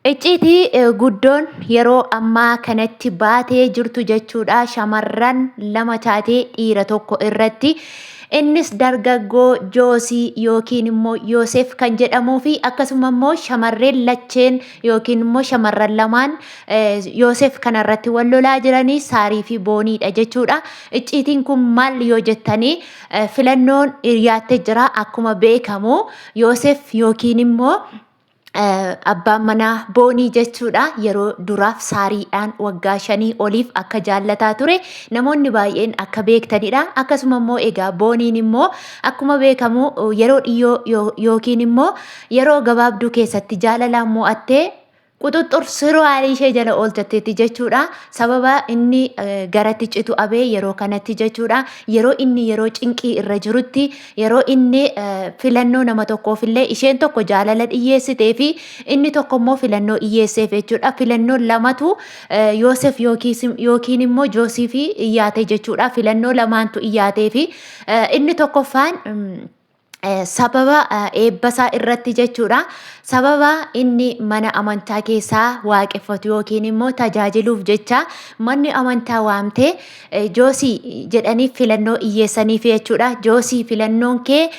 Icciitii guddoon yeroo ammaa kanatti baatee jirtu jechuudha shamarran lama taatee dhiira tokko irratti innis dargaggoo Joosii yookiin immoo Yoosef kan jedhamuu fi akkasuma immoo shamarreen lacheen yookiin immoo shamarran lamaan Yoosef kanarratti wal lolaa jiranii Saarii fi Booniidha jechuudha. Icciitiin kun maal yoo jettanii filannoon dhiyaattee jira akkuma beekamu Yoosef yookiin immoo abbaan manaa Boonii jechuudha yeroo duraaf Saariidhaan waggaa shanii oliif akka jaallataa ture namoonni baay'een akka beektanidha. Akkasuma immoo egaa Booniin immoo akkuma beekamu yeroo dhiyyoo yookiin immoo yeroo gabaabduu keessatti jaalalaan mo'attee Quxuxxur sirwaalii ishee jala oolchatteetti jechuudha. Sababa inni garatti citu abee yeroo kanatti jechuudha. Yeroo inni yeroo cinqii irra jirutti, yeroo inni filannoo nama tokkoof illee isheen tokko jaalala dhiyyeessitee fi inni tokko immoo filannoo dhiyyeesseef jechuudha. Filannoo lamatu Yoosef yookiin immoo Joosiif iyyaate jechuudha. Filannoo lamaantu iyyaatee fi inni tokkoffaan sababa eebbasaa irratti jechuudha. Sababa inni mana amantaa keessaa waaqeffatu yookiin immoo tajaajiluuf jecha manni amantaa waamtee Joosii jedhanii filannoo dhiyyeessaniif jechuudha. Joosii filannoon kee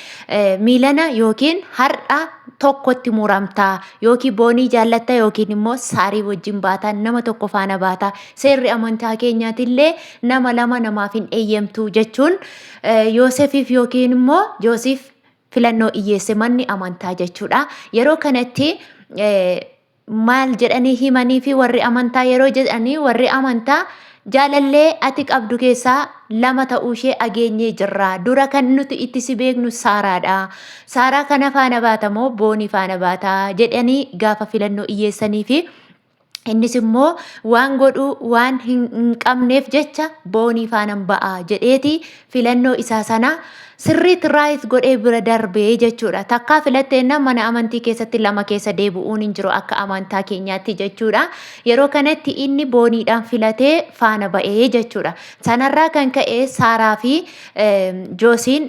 miilana yookiin har'a tokkotti muramtaa yookiin boonii jaallatta yookiin immoo saarii wajjin baataa nama tokko faana baataa seerri amantaa keenyaatillee nama lama namaaf hin eeyyamtu jechuun Yoosefiif yookiin immoo Joosiif filannoo dhiyyeesse manni amantaa jechuudha. Yeroo kanatti maal jedhanii himanii fi warri amantaa yeroo jedhanii warri amantaa jaalallee ati qabdu keessaa lama ta'uu ishee ageenyee jirra. Dura kan nuti itti si beeknu Saaraadha. Saaraa kana faana baata moo Boonii faana baata jedhanii gaafa filannoo dhiyyeessanii fi Innis immoo waan godhu waan hin qabneef jecha boonii faanan ba'a jedheeti filannoo isaa sana sirriitti raayit godhee bira darbee jechuudha. Takkaa filatteenna mana amantii keessatti lama keessa deebi'uun hin jiru akka amantaa keenyaatti jechuudha. Yeroo kanatti inni booniidhaan filatee faana ba'ee jechuudha. Sanarraa kan ka'e Saaraa fi Joosiin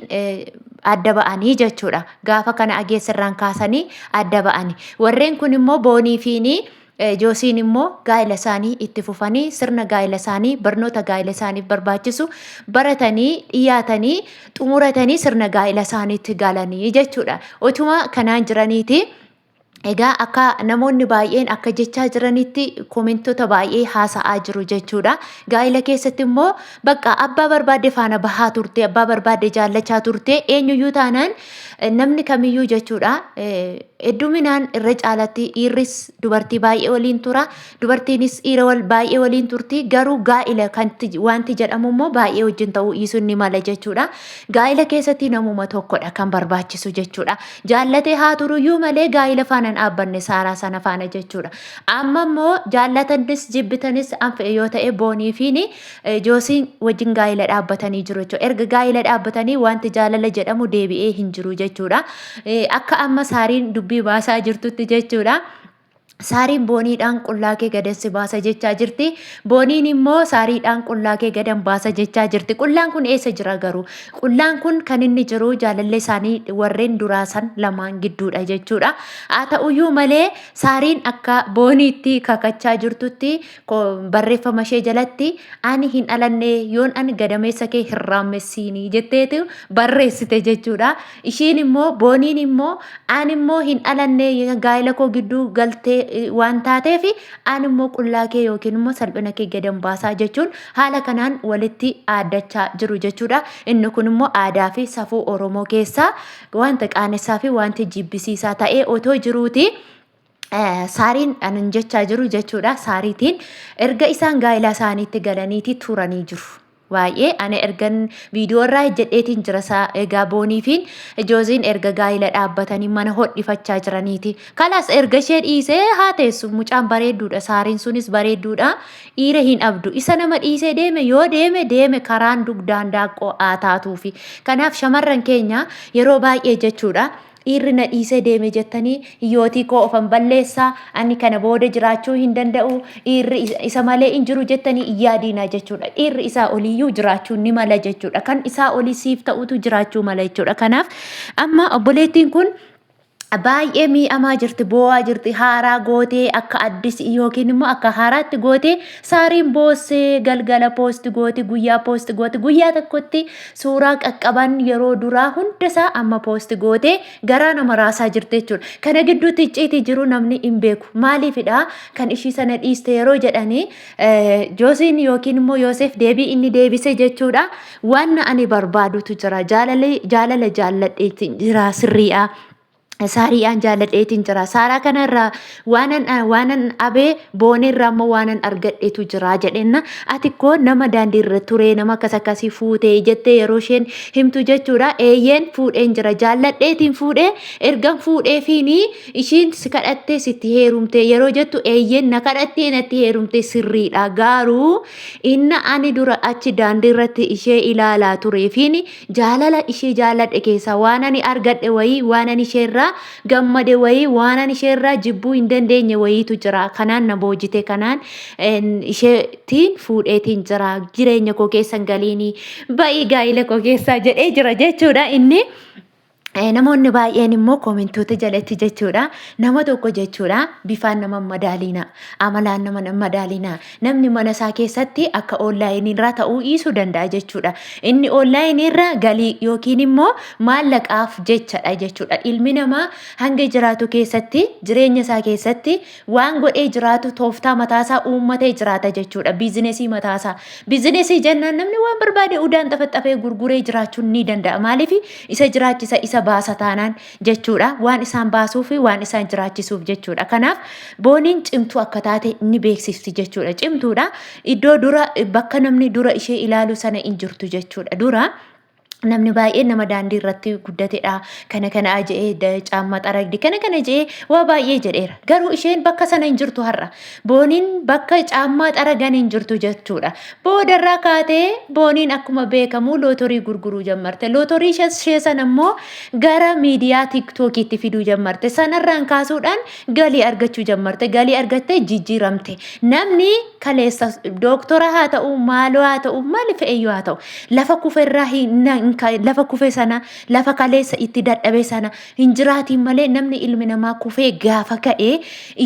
adda ba'anii jechuudha. Gaafa kana ageessarraan kaasanii adda ba'ani. Warreen kun immoo Boonii fi Joosiin immoo gaa'ela isaanii itti fufanii sirna gaa'ela isaanii barnoota gaa'ela isaaniif barbaachisu baratanii dhiyaatanii xumuratanii sirna gaa'ela isaaniitti galanii jechuudha. Otuma kanaan jiraniiti Egaa akka namoonni baay'een akka jechaa jiranitti komentota baay'ee haasa'aa jiru jechuudha. Gaa'ila keessatti immoo bakka abbaa barbaadde faana bahaa turte, abbaa barbaadde jaallachaa turte, eenyuyyuu taanaan namni kamiyyuu jechuudha. Hedduminaan irra caalatti dhiirris dubartii baay'ee waliin tura, dubartiinis dhiira wal baay'ee waliin turti. Garuu gaa'ila kanti wanti jedhamu immoo baay'ee wajjin ta'uu dhiisuun ni mala jechuudha. Gaa'ila keessatti namuma tokkodha kan barbaachisu jechuudha. Jaallatee haa turuyyuu malee gaa'ila faana hin dhaabbanne Saaraa sana faana jechuudha. Amma immoo jaallatanis jibbitanis an fe'e yoo ta'e Boonii fi Joosiin wajjin gaa'ila dhaabbatanii jiru jechuudha. Erga gaa'ila dhaabbatanii wanti jaalala jedhamu deebi'ee hin jiru jechuudha. Akka amma Saariin dubbii baasaa jirtutti jechuudha. Saariin booniidhaan qullaa kee gadan si baasa jechaa jirti. Booniin immoo saariidhaan qullaa kee gadan baasa jechaa jirti. Qullaan kun eessa jira garuu? Qullaan kun kan inni jiru jaalallee isaanii warreen duraa san lamaan gidduudha jechuudha. Haa ta'uyyuu malee saariin akka booniitti kakachaa jirtutti barreeffama ishee jalatti ani hin dhalanne yoon ani gadameessa kee hin raammessiini jetteetu barreessite jechuudha. Ishiin immoo booniin immoo ani immoo hin dhalanne gaa'ela koo gidduu galtee waan taateef ani immoo qullaa kee yookiin immoo salphina kee gadan baasaa jechuun haala kanaan walitti aaddachaa jiru jechuudha. Inni kun immoo aadaa fi safuu Oromoo keessaa wanta qaanessaa fi wanti jibbisiisaa ta'ee otoo jiruuti. Saariin anan jechaa jiru jechuudha. Saariitiin erga isaan gaa'ela isaaniitti galaniiti turanii jiru. Baay'ee ani ergan viidiyoo irraa hojjedheetiin jira isaa egaa booniifiin jooziin erga gaa'ila dhaabbatanii mana hodhifachaa jiraniiti. Kalaas erga ishee dhiisee haa teessu mucaan bareedduudha saariin sunis bareedduudha dhiira hin abdu isa nama dhiisee deeme yoo deeme deeme karaan dugdaan daaqqoo haa taatuufi. Kanaaf shamarran keenya yeroo baay'ee jechuudha Dhiirri na dhiisee deeme jettanii hiyyootii koo ofan balleessa, ani kana booda jiraachuu hin danda'u, dhiirri isa malee hin jiru jettanii hin yaadiinaa jechuudha. Dhiirri isaa oliiyyuu jiraachuu ni mala jechuudha. Kan isaa olii siif ta'utu jiraachuu mala jechuudha. Kanaaf amma obboleettiin kun Baay'ee miidhamaa jirti, boo'aa jirti, haaraa gootee akka addis yookiin immoo akka haaraatti gootee saariin boossee galgala poosti gooti, guyyaa poosti gooti, guyyaa tokkotti suuraa qaqqaban yeroo duraa hundasaa amma poosti gootee garaa nama raasaa jirti jechuudha. Kana gidduutti icciitii jiru namni hin beeku. Maaliifidha kan ishii sana dhiiste yeroo jedhanii Joosiin yookiin immoo Yoosef deebii inni deebise jechuudha. Waan ani barbaadutu jira. Jaalala jaalladheetiin jira sirriidha. Saariidhaan jaalladheetiin jira. Saaraa kanarraa waanan abee boonirraa immoo waanan argadheetu jira jedhenna. Ati koo nama daandiirra ture nama akkas akkasii fuutee jettee yeroo isheen himtu jechuudha. Eeyyeen fuudheen jira. Jaalladheetiin fuudhee ergan fuudheefiini ishiin si kadhattee sitti heerumte yeroo jettu eeyyeen na kadhattee natti heerumte sirriidha. Garuu inna ani dura achi daandiirratti ishee ilaalaa tureefiin jaalala ishee jaaladhe keessaa waan ani argadhe wayii waan ani isheerraa gammade wayii waan ani isheerraa jibbuu hin dandeenye wayiitu jira. Kanaan na boojite kanaan isheetiin fuudheetiin jira. Jireenya koo keessan galiinii ba'ii gaa'ila koo keessaa jedhee jira jechuudha inni. Namoonni baay'een immoo koomentoota jalatti jechuudha. Nama tokko jechuudha bifaan nama hin madaaliina. Amalaan nama hin madaaliina. Namni mana isaa keessatti akka oonlaayinii irraa ta'uu dhiisuu danda'a jechuudha. Inni oonlaayinii irraa galii yookiin immoo maallaqaaf jechadha jechuudha. Ilmi namaa hanga jiraatu keessatti jireenya isaa keessatti waan godhee jiraatu tooftaa mataasaa uummatee jiraata jechuudha. Biizinesii mataasaa. Biizinesii jennaan namni waan barbaade udaan xafaxafee gurguree jiraachuun ni danda'a. Maaliif isa jiraachisa isa baasa taanaan jechuudha. Waan isaan baasuu fi waan isaan jiraachisuuf jechuudha. Kanaaf booniin cimtuu akka taate ni beeksifti jechuudha. Cimtuudha. Iddoo dura bakka namni dura ishee ilaalu sana hin jirtu jechuudha. Dura namni baay'een nama daandii irratti guddatedha. Kana kana je'ee caammaa xaragdi kana kana je'ee waa baay'ee jedheera. Garuu isheen bakka sana hin jirtu har'a. Booniin bakka caammaa xaragan hin jirtu jechuudha. Boodarraa kaatee booniin akkuma beekamu lootorii gurguruu jammarte. Lootorii ishee sana immoo gara miidiyaa tiiktookiitti fiduu jammarte. Sanarraan kaasuudhaan galii argachuu jammarte. Galii argattee jijjiiramte. Namni kaleessa dooktora haa ta'u maaloo haa ta'u maali fe'eyyuu haa ta'u lafa kufe irraa lafa kufe sana lafa kaleessa itti dadhabe sana hin jiraatiin malee namni ilmi namaa kufee gaafa ka'ee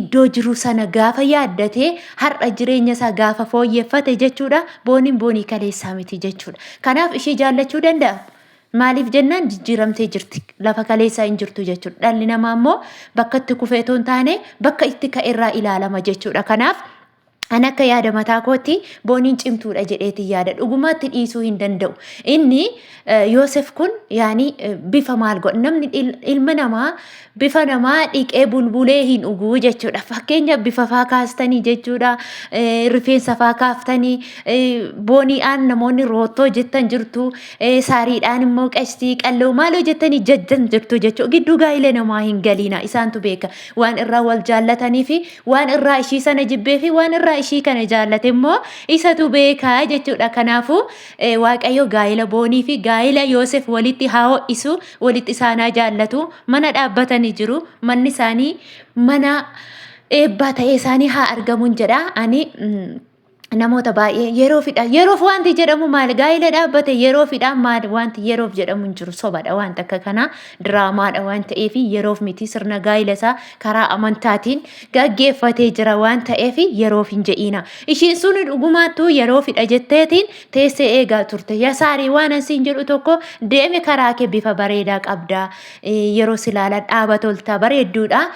iddoo jiru sana gaafa yaaddatee har'a jireenya isaa gaafa fooyyeffate jechuudha booniin boonii kaleessaa miti jechuudha. Kanaaf ishee jaallachuu danda'a. Maaliif jennaan jijjiiramtee jirti. Lafa kaleessaa hin jirtu jechuudha. Dhalli namaa immoo bakka itti kufee otoo hin taane bakka itti ka'e irraa ilaalama jechuudha. Kanaaf an akka yaada mataa kootti booniin cimtuudha jedheetiin yaada. Dhugumaatti dhiisuu hin danda'u. Inni Yoosef kun yaani bifa maal godha? Namni ilma namaa bifa namaa dhiqee bulbulee hin dhuguu jechuudha. Fakkeenya bifa faa kaastanii jechuudha. Rifeensa faa kaaftanii booniidhaan namoonni roottoo jettan jirtu. Saariidhaan immoo qashtii qalloo maaloo jettanii jajjan jirtu jechuudha. Gidduu gaa'ila namaa hin galiina isaantu beeka. Waan irraa wal jaallatanii fi waan irraa ishii sana jibbee fi waan irraa ishii kana jaallate immoo isatu beeka jechuudha. Kanaafuu Waaqayyo gaa'ila boonii fi gaa'ila Yoosef walitti haa ho'isu, walitti isaan haa jaallatu. Mana dhaabbatanii jiru. Manni isaanii mana eebbaa ta'ee isaanii haa argamuun jedha. Ani namoota baay'ee yeroofidha. Yeroof wanti jedhamu maali? Gaa'ila dhaabbate yeroofidha. Maali wanti yeroof jedhamu hin jiru. Sobadha wanta akka kanaa diraamaadha waan ta'eef yeroof miti sirna gaa'ila isaa karaa amantaatiin gaggeeffatee jira waan ta'eef yeroof hin je'iina. Ishiin sun dhugumaattuu yeroofidha jetteetiin teessee eegaa turte. Yaa saarii waan an siin jedhu tokko deemi karaa kee bifa bareedaa qabda. Yeroo silaalan dhaaba tolta bareedduudha.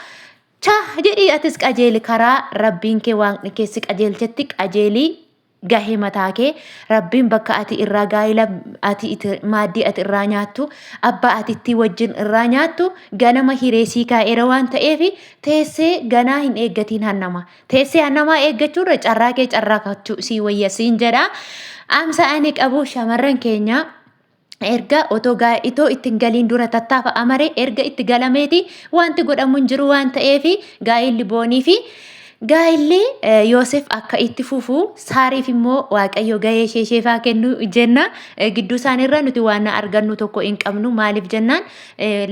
Cha jedhii atis qajeeli karaa rabbiin kee waaqni kee si qajeelchetti qajeelii gahe mataa kee rabbiin bakka ati irraa gaa'ila ati maaddii ati irraa nyaattu abbaa ati itti wajjin irraa nyaattu ganama hiree sii kaa'eera waan ta'eef teessee ganaa hin eeggatiin hannama teessee hannamaa eeggachuurra carraa kee carraa kachuu sii wayya siin jedha amsa ani qabu shamarran keenya erga otoo itoo itti hin galiin dura tattaafa amare erga itti galameeti wanti godhamu hin jiru waan ta'eef gaa'illi boonii fi gaa'illi Yoosef akka itti fufu saariif immoo Waaqayyo gahee ishee isheef haa kennu jenna. Gidduu isaaniirraa nuti waan argannu tokko hin qabnu maaliif jennaan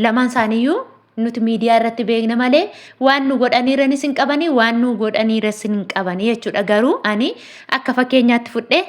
lamaan isaaniiyyuu nuti miidiyaa irratti beekna malee waan nu godhaniiranis hin qabanii waan nu godhaniiras hin qabanii jechuudha. Garuu ani akka fakkeenyaatti fudhee.